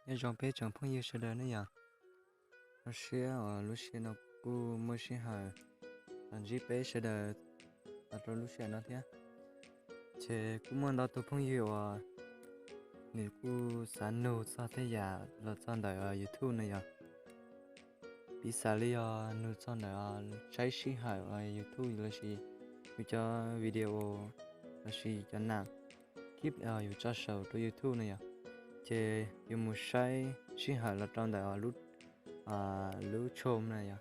Nyob zoo peb tsoom phooj ywg sawv daws ne yom. Zoo siab uas lub sij hawm no kuv kuj muaj sij hawm los ntsib peb sawv daws los rau lub sij hawm no thiab. Ces kuj muaj ntau tus phooj ywg uas nws kuj xav nug txog tej yam los txog ntawm YouTube no yom. Piv xam li yog nug txog ntawm saib sij hawm YouTube lossis yus cov video lossis cov nam clip yus tso saum rau YouTube no yom, ces yus mus saib sij hawm los rau ntawm lub Chrome na yom.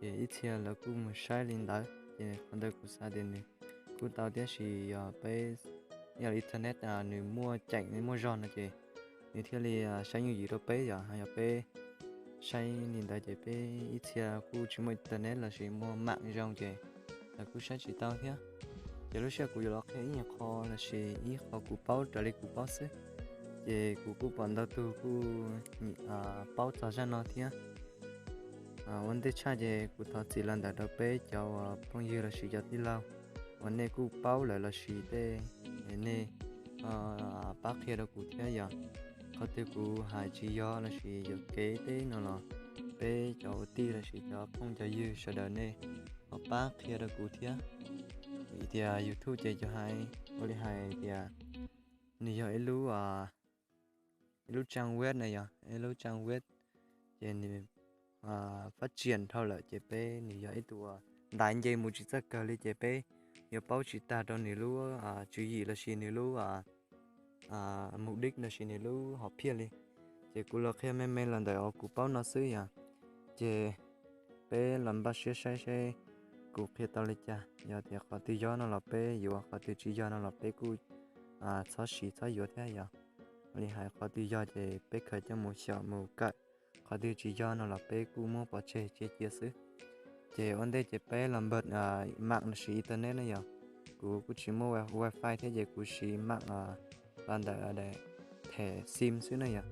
Ces ib txhia lawv kuj mus saib li ntawd, ces qhov ntawd kuv xav tias nws kuj tau, tiam sis yog peb, yog internet nws muaj ceem muaj zog no ces nws thiaj li saib yooj yim rau peb yom. Yog peb saib li ntawd ces peb ib txhia kuj tsis muaj internet lossis muaj mam zoo ces lawv kuj saib tsis tau thiab. Ces lub sij hawm kuv yuav los qhia ib nyuag qho lossis ib qho kuv paub raws li kuv paub xwb. Ces kuv kuj pom ntau tug kuj paub txog zaj no thiab. Ua ntej tshaj ces kuv thov txim los ntawm rau peb cov uas phooj ywg lossis cov tij laug uas nej kuj paub lawm lossis tej nej pab qhia rau kuv thiab yom. Qhov twg kuv hais tsis yog lossis yuam kev tej no los peb cov ua tij lossis cov phooj cov ywg sawv daws nej ho pab qhia rau kuv thiab. Vim tias YouTube ces cov hais, ua li hais tias nws yog ib lub, ib lub trang web na yom, ib lub trang web ces nws fab tsias dhau lawm ces peb, nws yog ib tug ntaiv nce mus tsis txawj kawg li ces peb yuav paub tsis tag rau nws lub tswv yim lossis nws lub mus dib lossis nws lub hom phiaj li. Ces kuv los qhia me me los ntawm uas kuv paub no xwb yom. Ces peb los npaj siab saib seb kuv qhia tau li cas. Yog tias qhov twg yog no los peb yuav, qhov twg tsis yog no los peb kuj txhob siv txhob yuav thiab yom. Li hais qhov twg yog ces peb khaws coj mus xyaum mus kawm, qhov twg tsis yog no los peb kuj muab pov tseg cia cia xwb. Ces ua ntej ces peb los npawg mam lossis internet ne yom. Kuv kuj tsis muaj wifi thiab ces kuv siv mam los ntawm them sim xwb ne yom.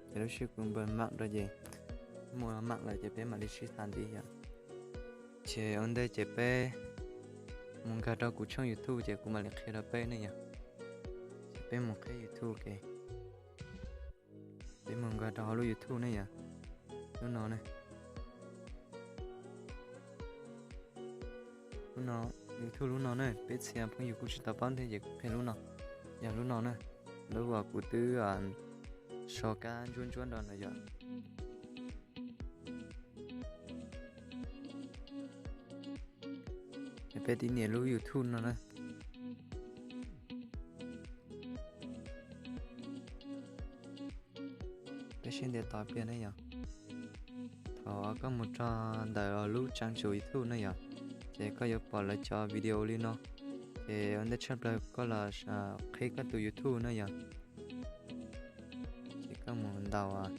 Ces lub sij hawm kuv npawg mam rau ces muaj mam lawm ces peb mam li sib tham ntxiv yom. Ces ua ntej ces peb mus nkag rau kuv tshooj YouTube ces kuv mam li qhia rau peb ne yom. Ces peb mus qhib YouTube ke. Peb mus nkag rau hauv lub YouTube ne yom. Lub no ne. Lub no, YouTube lub no ne, peb txhia phooj ywg kuj tsis tau paub thiab ces kuv qhia lub no. Yog lub no ne, lub uas kuv twb so kab ntsuab ntsuab nrog no yom. Peb tib nias lub YouTube no na. Peb sib ntiav tos pliag ne yom. Thaum koj mus rau ntawm lub trang chủ YouTube ne yom, ces koj yuav pom lawv cov video li no. Ces ua ntej tshaj plaws koj los qhib koj tus YouTube ne yom. Ces koj mus ntaus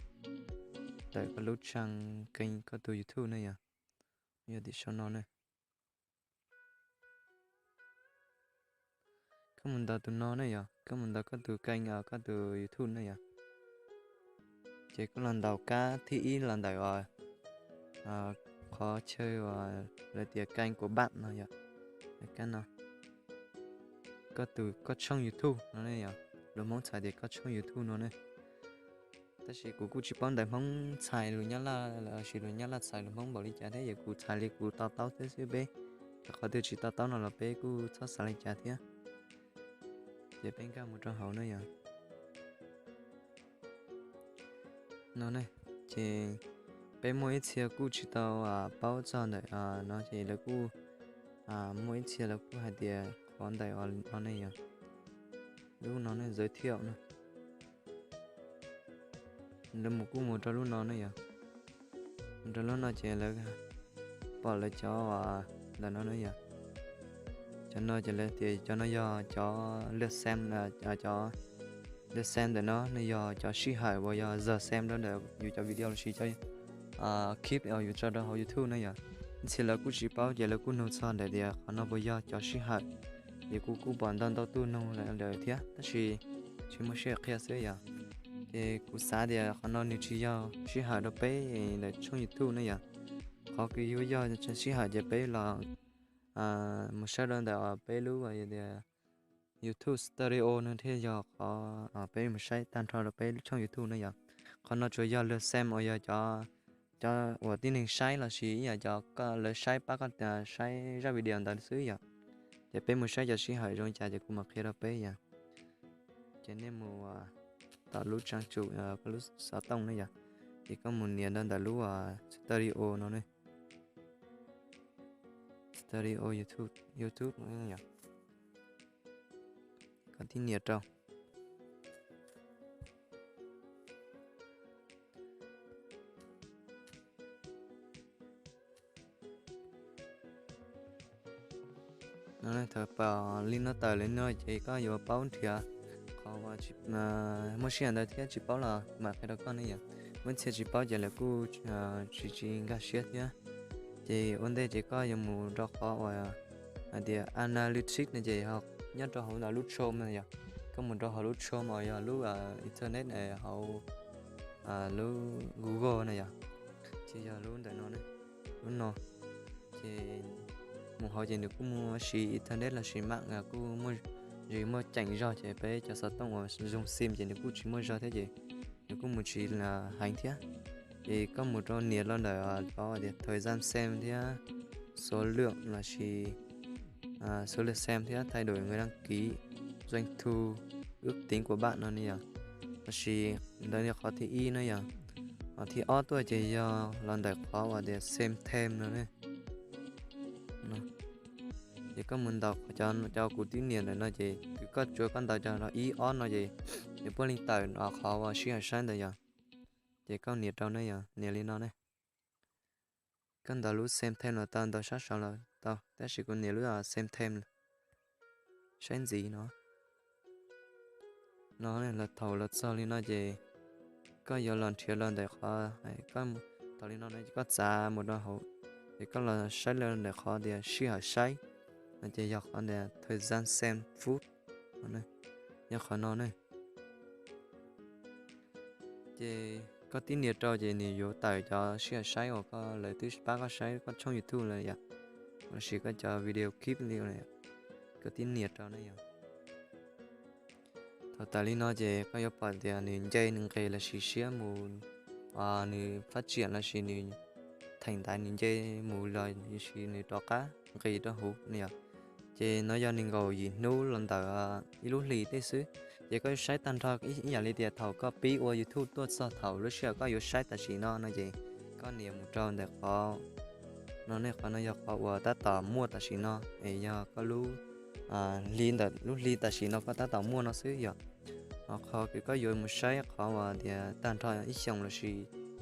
ntawm koj lub trang kênh koj tus YouTube ne yom. Yog tim sau no ne. Koj mus ntaus tus no ne yom, koj mus ntaus koj tus kênh, koj tus YouTube ne yom. Ces koj los ntaus kab thib ib los ntawm qhov chaw uas lawv tias kênh của bạn no yom. Kab no, koj tus, koj tshooj YouTube no ne yom. Lus Hmoob txhais tias koj tshooj YouTube no ne. Tab sis kuv kuj tsis paub ntawv Hmoob txhais lus Nyab Laj lossis lus Nyab Laj txhais lus Hmoob npaum li cas thiab, yog kuv txhais li kuv to taub thiab xwb peb. Qhov twg tsis to taub no los peb kuj txhob xav li cas thiab. Ces peb nkag mus rau hauv na yom. No ne, ces peb muaj ib txhia kuj tsis tau paub txog ntawm no ces lawv kuj muaj ib txhia lawv kuj hais tias qhov ntawm no ne yom. Lub no ne giới thiệu no. Lawv mus kuj mus rau lub no ne yom. Mus rau lub no ces lawv pom lawv cov ntawm no ne yom. Cov no ces lawv tias cov no yog cov lượt xem, cov lượt xem ntawm no nws yog cov sij hawm uas yog giờ xem rau ntawm yus cov video lossis cov clip uas yus tso rau hauv YouTube na yom. Ib txhia lawv kuj tsis paub ces lawv kuj nug txog ntawm tias qhov no puas yog cov sij hawm. Ces kuv kuj pom ntau ntau tug nug lawm thiab tab sis tsis muaj sij hawm qhia xwb yom. Ces kuv xav tias qhov no nws tsis yog sij hawm rau peb ntawm tshooj YouTube na yom. Qhov kws yuav yog sij hawm ces peb los mus saib rau ntawm peb lub tias YouTube Studio no thiaj yog qhov peb mus saib tag nrho rau peb lub tshooj YouTube no yom. Qhov no tsuas yog lawv xem uas yog cov, cov uas tib neeg saib lossis ib yam cov koj, lawv saib pab koj saib zaj video ntawd xwb yom. Ces peb mus saib cov sij hawm zoo li cas ces kuv mam qhia rau peb yom. Ces nej mus tom lub trang chủ, koj lub xov tooj ne yom, ces koj mus nias rau ntawm lub Studio no ne, Studio YouTube, YouTube no yom, koj tib nias rau. Thaum pom li no tawm li no ces koj yuav paub nrhiav qhov uas muaj sij hawm ntawd thiab tsis paub los mam qhia rau koj ne yom. Muaj ib txhia tsis paub ces lawv kuj tsis, tsis nkag siab thiab. Ces ua ntej ces koj yuav mus rau qhov uas hais tias analytics no ces nyob rau hauv ntawm lub Chrome no yom. Koj mus rau hauv lub Chrome uas yog lub internet hauv lub Google na yom, ces yog lub ntawm no, lub no. Ces mus hauv ces nws kuj muaj siv internet lossis mạng kuj muaj, muaj ceem zog ces peb cov xov tooj uas zoo sim ces nws kuj tsis muaj zog thiab ces nws kuj mus tsis heev thiab. Ces koj mus rau nias los ntawm cov tias thời gian xem thiab số lượng lossis số lượt xem thiab thay đổi người đăng ký, doanh thu, ước tính của bạn no ne yom. Lossis ntawd yog qhov thib ib na yom. Qhov thib ob tuaj ces yog los ntawm qhov uas tias xem thêm no ne. Ces koj mus ntaus cov, cov kuv twb nias ntawm no ces koj tsuav koj ntaus cov ib ob no ces nws puav leej tawm qhov uas sij hawm saib ntawd yom. Ces koj nias rau ne yom, nias li no ne. Koj ntaus lub xem thêm los tau, ntaus sab saud los tau, tab sis kuv nias lub xem thêm saib ntxiv no. No los thaum los txog li no ces koj yuav los nrhiav los ntawm qhov, thaum li no no ces koj txav mus rau hauv, ces koj los saib los ntawm qhov tias sij hawm saib no ces yog qhov tias thời gian xem phút, yog qhov no ne. Ces koj tib nias rau ces nws yuav tawm cov sij hawm saib uas koj, lawv twb pab koj saib koj tshooj YouTube lawm yom, lossis koj cov video clip li, koj tib nias rau ne yom. Thaum tawm li no ces koj yuav pom tias nws nce nws nqes lossis siab mus, nws phát triển lossis nws theem ntaiv nws nce mus los lossis nws rov qab nqis rau hauv ne yom. Ces no yog nees nkaum yim hnub los ntawm ib lub hlis tej xwb. Ces koj yuav saib tag nrho ib yam li tias thaum koj pib ua YouTube tuaj txog thaum lub sij hawm koj yuav saib tam sim no no ces koj nias mus rau ntawm qhov no ne, qhov no yog qhov uas tab tom muaj tam sim no es yog koj lub hli ntawm lub hli tam sim no koj tab tom muaj no xwb yom. Ho qhov kws koj yuav mus saib qhov uas tias tag nrho ib xyoos lossis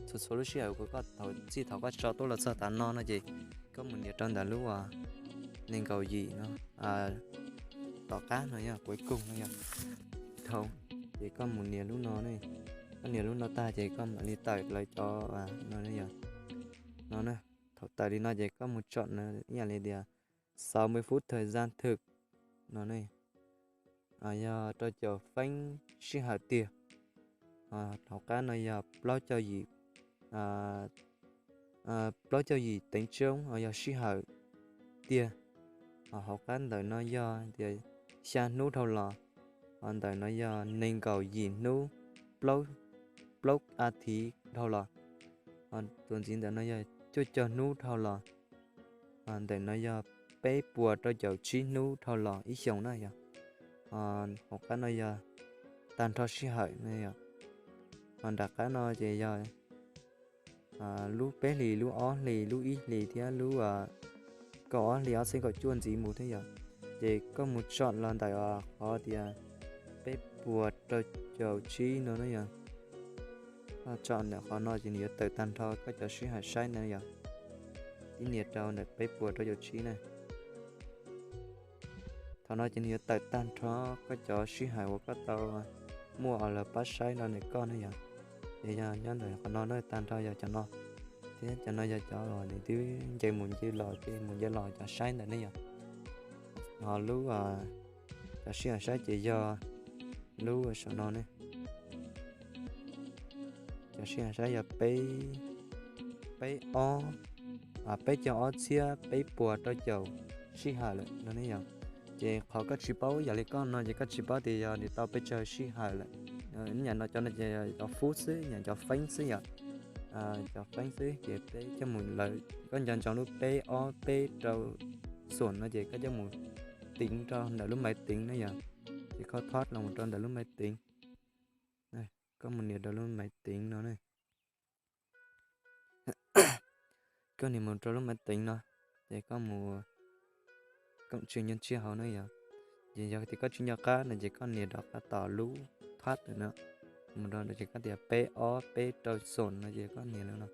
txhua txhua lub sij hawm uas koj thaum txij thaum koj tso tuaj los txog tav no no ces koj mus nias rau ntawm lub nees nkaum yim no, tom qab no yog cuối cùng no yog dhau. Ces koj mus nias lub no ne, koj nias lub no tag ces koj mam li tawm lawv cov no ne yom. No ne, thaum tawm li no ces koj mus chọn ib yam li tias sáu mươi phút thời gian thực no ne, yog rau caum feeb sij hawm tiag. Hauv qab no yog plaub caug yim, plaub caug yim tiếng trống yog sij hawm tiag. Hauv qab ntawm no yog tias xya hnub dhau los, ho ntawm no yog nees nkaum yim hnub, plaub, plaub a thiv dhau los, ho txuas ntxiv ntawm no yog cuaj caug hnub dhau los, ho ntawm no yog peb puas rau caum tsib hnub dhau los ib xyoos na yog. Hauv qab no yog tag nrho sij hawm no yog. Ho nram qab no ces yog lub peb hlis, lub ob hlis, lub ib hlis thiab lub kaum ob hlis ob txhiab kaum cuaj ntxiv mus thiab yom. Ces koj mus chọn los ntawm qhov tias peb puas rau caum tsib no na yom. Koj chọn ntawm qhov no ces nws yuav tawm tag nrho koj cov sij hawm saib ntawd yom. Tib nias rau ntawm peb puas rau caum tsib na. Thaum no ces nws yuav tawm tag nrho koj cov sij hawm uas koj tau muaj uas lawv pab saib no ntawm koj ne yom. Ces yog nyob ntawm qhov no na, tag nrho yog cov no, thiab cov no yog cov uas nws twb nce mus nce los, nce mus nce los cov saib ntawm ne yom. Ho lub, cov sij hawm saib ces yog lub saum no ne. Cov sij hawm saib yog peb, peb ob, peb caug ob txhiab peb puas rau caum sij hawm lawm no ne yom. Ces qhov koj tsis paub yam li koj no ces koj tsis paub tias yog nws tau pes tsawg sij hawm lawm. Ib yam no cov no ces cov fub xwb, yog cov feeb xwb yom. Cov feeb xwb ces peb coj mus lawv, koj nco ntsoov lub peb ob peb rau xoom no ces koj coj mus teev rau ntawm lub maiv teev na yom. Ces koj thov los mus rau ntawm lub maiv teev, koj mus nias rau lub maiv teev no na. Koj nias mus rau lub maiv teev no, ces koj mus koom tswv nyob tsib hauv na yom. Ces yog tias koj tsis nco qab no ces koj nias rov qab tom lub thab no, mus rau ces koj tias peb ob peb rau xoom no ces koj nias lawm no,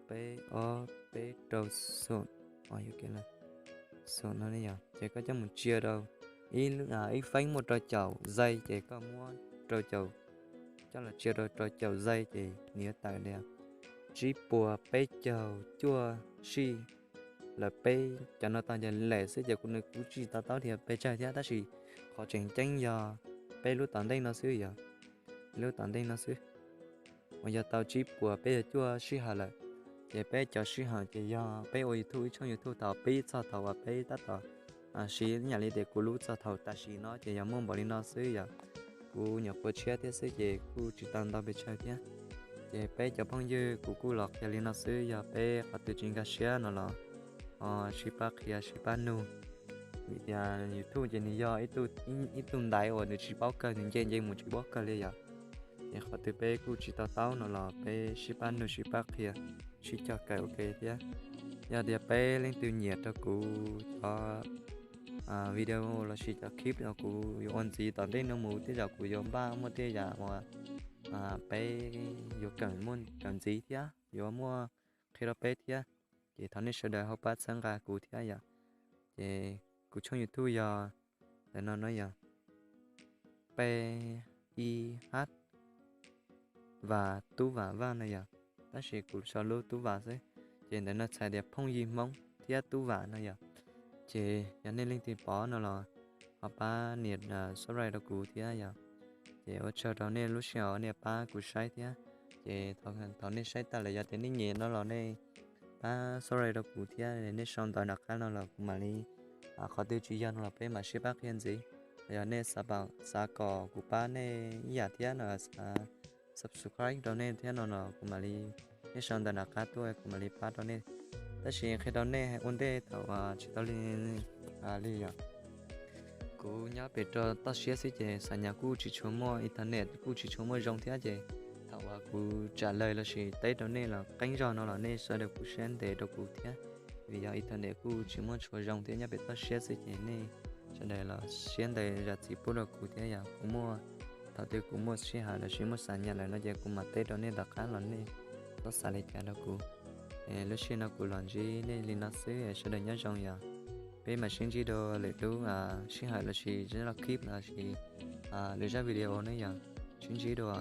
peb ob peb rau xoom, xoom no yom. Ces koj coj mus tsia rau, ib feeb muaj rau caum zais ces koj muab rau caum, coj los tsia rau rau caum zais ces nws yuav tawm tias tsib puas peb caug cuaj sij lawm. Peb cov no tau ces lem xwb ces kuv nws kuv tsis to taub tias pes tsawg thiab, tab sis qhov tseem ceeb yog peb lub tom ntej no xwb yom. Lub tom ntej no xwb uas yog tau tsib puas peb caug cuaj sij hawm lawm. Ces peb cov sij hawm ces yog peb ua YouTube ib tshooj YouTube thaum pib txog thaum uas peb tab tom siv, ib yam li tias kuv lub txog thaum tam sim no ces yog muaj npaum li no xwb yom. Kuv nyuam qhuav tshiab thiab xwb ces kuj tsis tau ntau pes tsawg thiab. Ces peb cov phooj ywg kuv kuj los qhia li no xwb, yog peb qhov twg tsis nkag siab no los ho sib pab qhia sib pab nug. Vim tias YouTube ces nws yog ib tug ntaiv uas nws tsis paub kawg, nws nce nce mus tsis paub kawg li yom. Ces qhov twg peb kuj tsis to taub no los peb sib pab nug sib pab qhia, sib cog kawm ua ke thiab. Yog tias peb leej twg nyiam rau kuv cov video lossis cov clip uas kuv yuav ua ntxiv tom ntej no mus tej zaum kuv yuav npaj muaj tej yam uas peb yuav kawm muaj kawm ntxiv thiab yuav muaj qhia rau peb thiab. Ces thov nej sawv daws ho pab txhawb nqa kuv thiab yom. Ces kuv tshooj YouTube yog ntawm no no yog P I H Vam Tub Vam Vaj no yom, tab sis kuv sau lub Tub Vam xwb. Ces ntawm no txhais tias phooj ywg Hmoob thiab Tub Vam no yom. Ces yog nej leej twg pom no los ho pab nias subscribe rau kuv thiab yom. Ces ua tsaug rau nej lub sij hawm nej pab kuv saib thiab. Ces thaum nej saib tas lawm yog tias nej nyiam no los nej pab subscribe rau kuv thiab, nej sau ntawv nram qab no los kuv mam li, qhov twg tsis yog no los peb mam sib pab qhia ntxiv. Yog nej xav kom kuv pab nej ib yam thiab no, xav subscribe rau nej thiab no los kuv mam li, nej sau ntawv nram qab tuaj kuv mam li pab rau nej. Tab sis qhia rau nej ua ntej thaum tsis tau li, li yom, kuv nyob pem rau toj siab xwb ces xam nyas kuj tsis tshua muaj internet, kuj tsis tshua muaj zoo thiab ces thaum uas kuv tsam lawg lossis teb rau nej los qeeb zog no los nej sawv daws kuj siab ntev rau kuv thiab. Vim yog internet kuj tsis muaj tshua zoo thiab, nyob pem toj siab xwb ces nej sawv daws los siab ntev zam txim pub rau kuv thiab yom. Kuv muaj, thaum twg kuv muaj sij hawm lossis muaj xam nyas lawm no ces kuv mam teb rau nej tom qab los nej txhob xav li cas rau kuv. Lub sij hawm no kuv los ntsib nej li no xwb, sawv daws nyob zoo yom. Peb mam sib ntsib dua lwm lub sij hawm lossis zaj clip lossis lwm zaj video ne yom. Sib ntsib dua.